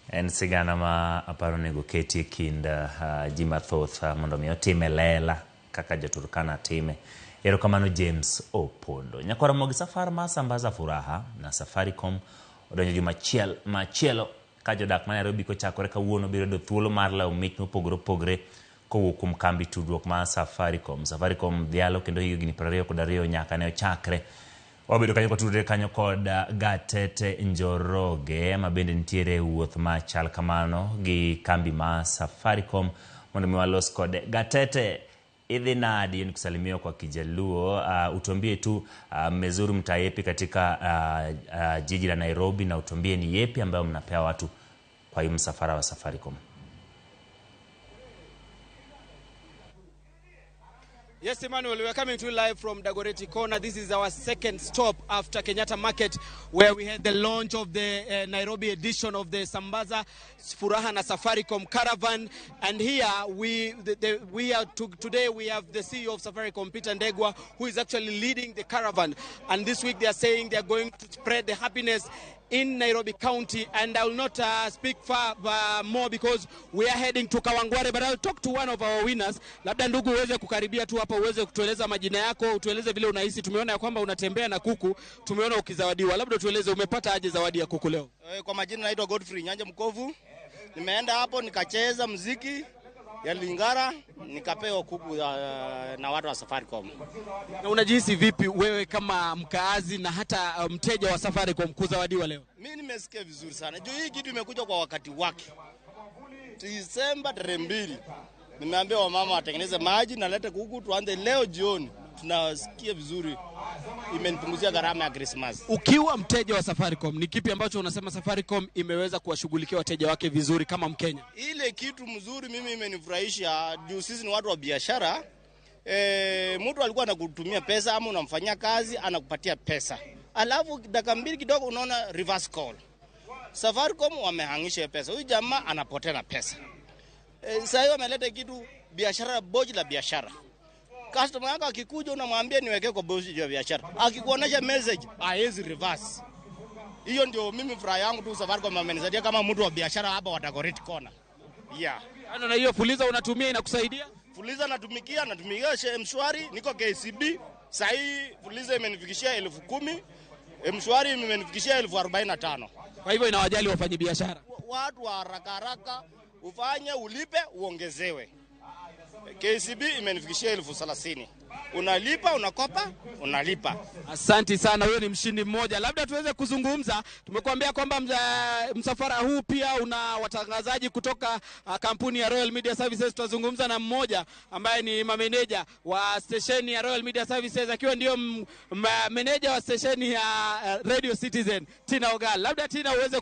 En sigana ma aparo onego keti e kind ji mathoth mondo mi otime lela kaka jo-Turkana time. Erokamano James Opondo. Nyakwar Ramogi safar mar Sambaza Furaha na Safaricom odonjo juma achiel machielo ka jodak ma Nairobi kochakore kawuono biro yudo thuolo mar lawo mich mopogore opogore kowuok kuom kambi tudruok mar Safaricom. Safaricom dhialo kendo higni 22 nyaka ne ochakre. Wabedo kanyo kotudore kanyo kod Gatete Njoroge ma bende nitiere e wuoth machal kamano gi kambi mar Safaricom mondo mi walos kode. Gatete, idhi nadi? Nikusalimia kwa Kijaluo. Utuambie tu mmezuru mtaa yepi katika jiji la Nairobi na utuambie ni yepi ambayo mnapea watu kwa hii msafara wa Safaricom. Yes, Emmanuel, we are coming to you live from Dagoretti Corner. This is our second stop after Kenyatta Market, where we had the launch of the Nairobi edition of the Sambaza Furaha na Safaricom Caravan. And here today we have the CEO of Safaricom, Peter Ndegwa, who is actually leading the caravan. And this week they are saying they are going to spread the happiness in Nairobi County. And I will not speak far more because we are heading to Kawangware, but I'll talk to one of our winners. Labda ndugu uweze kukaribia tu hapa, uweze kutueleza majina yako, utueleze vile unahisi. Tumeona ya kwamba unatembea na kuku, tumeona ukizawadiwa. Labda tueleze umepata aje zawadi ya kuku leo? Kwa majina naitwa Godfrey Nyanja Mkovu. Nimeenda hapo nikacheza muziki ya Lingara, nikapewa kuku na watu wa Safaricom. Na unajihisi vipi wewe kama mkaazi na hata mteja wa Safaricom kuzawadiwa leo? Mimi nimesikia vizuri sana. Juu hii kitu imekuja kwa wakati wake. Disemba tarehe 2. Nimeambia wamama watengeneze maji na lete kuku tuanze leo jioni. Tunasikia vizuri. Imenipunguzia gharama ya Christmas. Ukiwa mteja wa Safaricom, ni kipi ambacho unasema Safaricom imeweza kuwashughulikia wateja wake vizuri kama Mkenya? Ile kitu mzuri mimi imenifurahisha juu sisi ni watu wa biashara. Mtu alikuwa anakutumia pesa ama unamfanyia kazi anakupatia pesa. Alafu dakika mbili kidogo unaona reverse call. Safaricom wamehangisha pesa. Huyu jamaa anapotea na pesa. Sasa hivi wameleta kitu biashara, boji la biashara. Customer yako akikuja unamwambia niweke kwa boji la biashara. Akikuonesha message haezi reverse. Hiyo ndio mimi furaha yangu tu. Safaricom amenisaidia kama mtu wa biashara hapa wa Dagoretti Corner. Yeah. Ano, na hiyo Fuliza unatumia inakusaidia? Fuliza natumikia M-Shwari, niko KCB. Sasa hii Fuliza imenifikishia 10,000, M-Shwari imenifikishia 45,000. Kwa hivyo inawajali wafanyabiashara. Watu wa haraka haraka ufanye ulipe uongezewe. KCB imenifikishia 30,000. Unalipa, unakopa, unalipa. Asante sana, huyo ni mshindi mmoja. Labda tuweze kuzungumza. Tumekuambia kwamba msafara huu pia una watangazaji kutoka kampuni ya Royal Media Services. Tutazungumza na mmoja ambaye ni mameneja wa stesheni ya Royal Media Services, akiwa ndio meneja wa stesheni ya Radio Citizen, Tina Ogal. Labda Tina uweze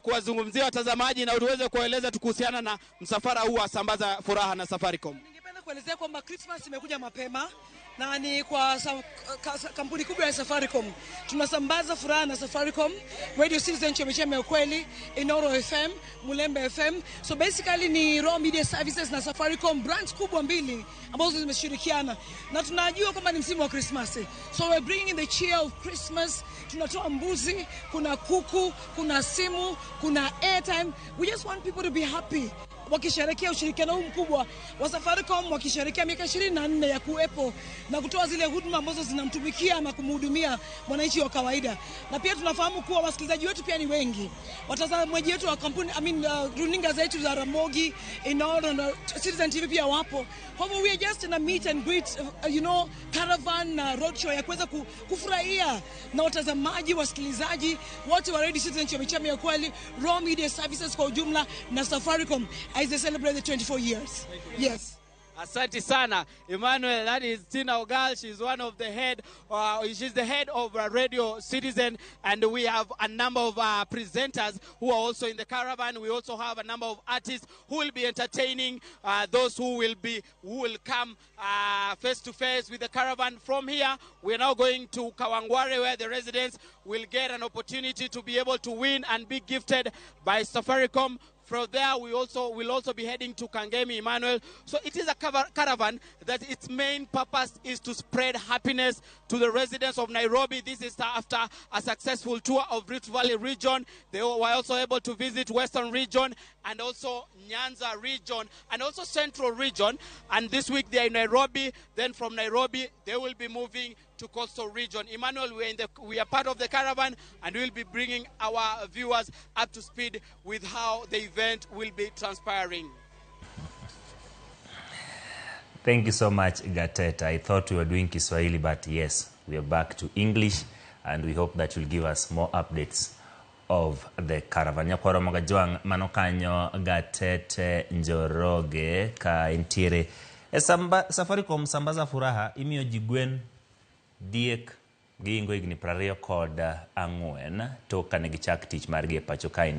kuwazungumzia watazamaji na uweze kueleza tu kuhusiana na msafara huu wa Sambaza Furaha na Safaricom. Ningependa kuelezea kwamba Christmas imekuja mapema na ni kwa kampuni kubwa ya Safaricom. Tunasambaza furaha na Safaricom, Radio Citizen, Chemichemi ya Ukweli, Inoro FM, Mulembe FM. So basically ni Royal Media Services na Safaricom, brands kubwa mbili ambazo zimeshirikiana. Na tunajua kwamba ni msimu wa Christmas. So we're bringing the cheer of Christmas. Tunatoa mbuzi, kuna kuku, kuna simu, kuna airtime. We just want people to be happy. Wakisherehekea ushirikiano huu mkubwa wa Safaricom, wakisherehekea miaka 24 ya kuwepo na kutoa zile huduma ambazo zinamtumikia na kumhudumia mwananchi wa kawaida. Na pia tunafahamu kuwa wasikilizaji wetu pia ni wengi. Watazamaji wetu wa kampuni, runinga zetu za Ramogi, Inoro na Citizen TV pia wapo. Kwa hivyo we are just in a meet and greet, caravan na roadshow ya kuweza kufurahia na watazamaji, wasikilizaji wote wa Radio Citizen, Chemichemi ya Ukweli, Royal Media Services kwa ujumla na Safaricom as they celebrate the 24 years. Yes. Asante sana, Emmanuel. That is Tina Ogal. She's one of the head. She's the head of Radio Citizen, and we have a number of presenters who are also in the caravan. We also have a number of artists who will be entertaining those who will come face to face with the caravan. From here, we are now going to Kawangware, where the residents will get an opportunity to be able to win and be gifted by Safaricom. From there, we also will also be heading to Kangemi, Emmanuel. So it is a caravan that its main purpose is to spread happiness to the residents of Nairobi. This is after a successful tour of Rift Valley region. They were also able to visit Western region and also Nyanza region and also Central region. And this week they are in Nairobi. Then from Nairobi, they will be moving to Coastal region. Emmanuel, we are part of the caravan, and we'll be bringing our viewers up to speed with how the event will be transpiring. Thank you so much, Gateta. I thought we were doing Kiswahili, but yes, we are back to English, and we hope that you'll give us more updates of the caravan. Nyakwaro Magajwang' mano kanyo Gatete Njoroge ka entiere e Safaricom Sambaza Furaha imiyo ji gwen, diek gihingo higni 24 tok kane gichak tich margi e pacho kae.